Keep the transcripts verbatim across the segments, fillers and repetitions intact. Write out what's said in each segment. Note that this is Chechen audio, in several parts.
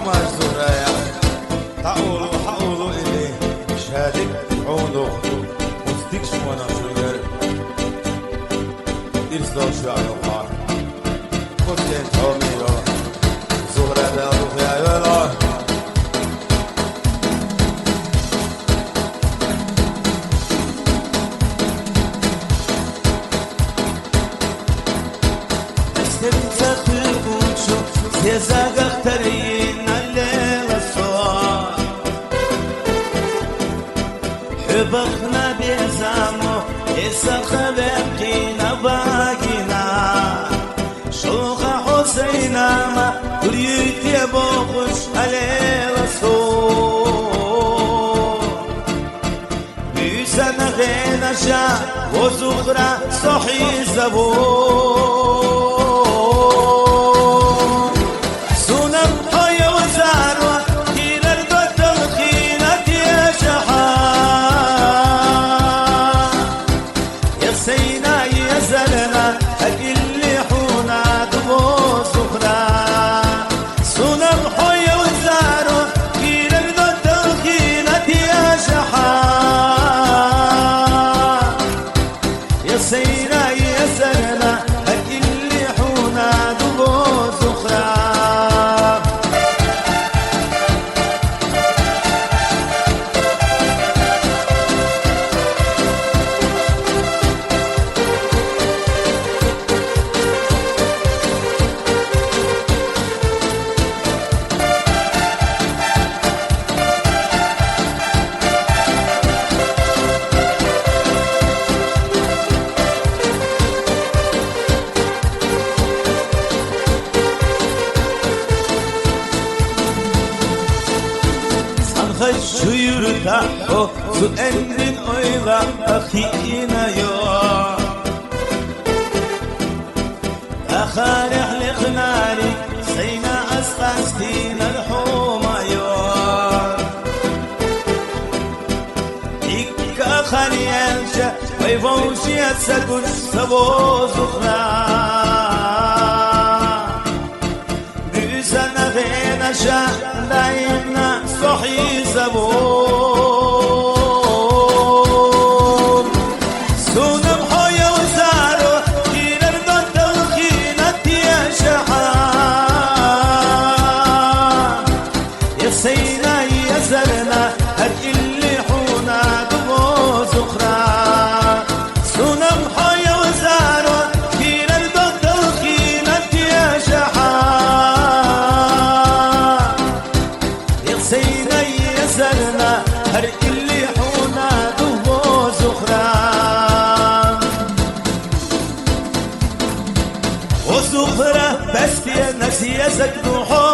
Маж Зугьрая, тӀаулу, хьаулу или, шадик гӀундух, устик шуна шугар. Ирсдош ва юха. Кутен томиро. Зугьра да рухъяйвала. Эстем цахи кучу, сезагах тарин алела со. ХӀу бахна безамо, эса хабар къина багина. Шуха Хьусейнама, гурюйте бохуш алела со. Буьйсана гъенаша, во Зугьра, со хьизаво. Сунам хьо я вазару, хирар до талхина тешаха. Я Сейна, я Зарна, акилли хьуна ду, во Зугьра. Сунам хьо я вазару, хирар до талхина тешаха. Я Сейна, я Зарна, акилли хьуна ду, во Зугьра. Санхай шуюрта хо, су энрин ойла ахина йо. Ахарех лехнари, Сейна аскъастинар хьумайо. Икка ахариянча, вай вовшия ца гуш са, во Зугьра. Буьйсана гъенаша, даимна со хьизаво. Сунам хьо я вазару, хирар до талхина тешаха. Я Сейна, я Зарна, акилли хьуна ду, во Зугьра. Сунам хьо я вазару, хирар до талхина тешаха. Я Сейна, я Зарна, акилли хьуна ду, во Зугьра. Во Зугьра, пастена сезаг ду хьо.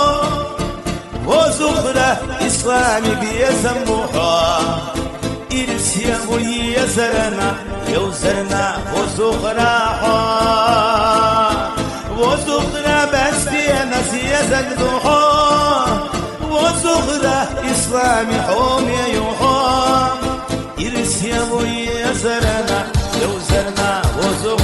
Во Зугьра, ислами безам бу хьо. Ирс я вуй, я Зарна, я Зарна, во Зугьра хьо. Во Зугьра, пастена сезаг ду хьо. Во Зугьра, ислами хьоме ю хьо. Ирс я вуй, я Зарна, я Зарна, во Зугьра.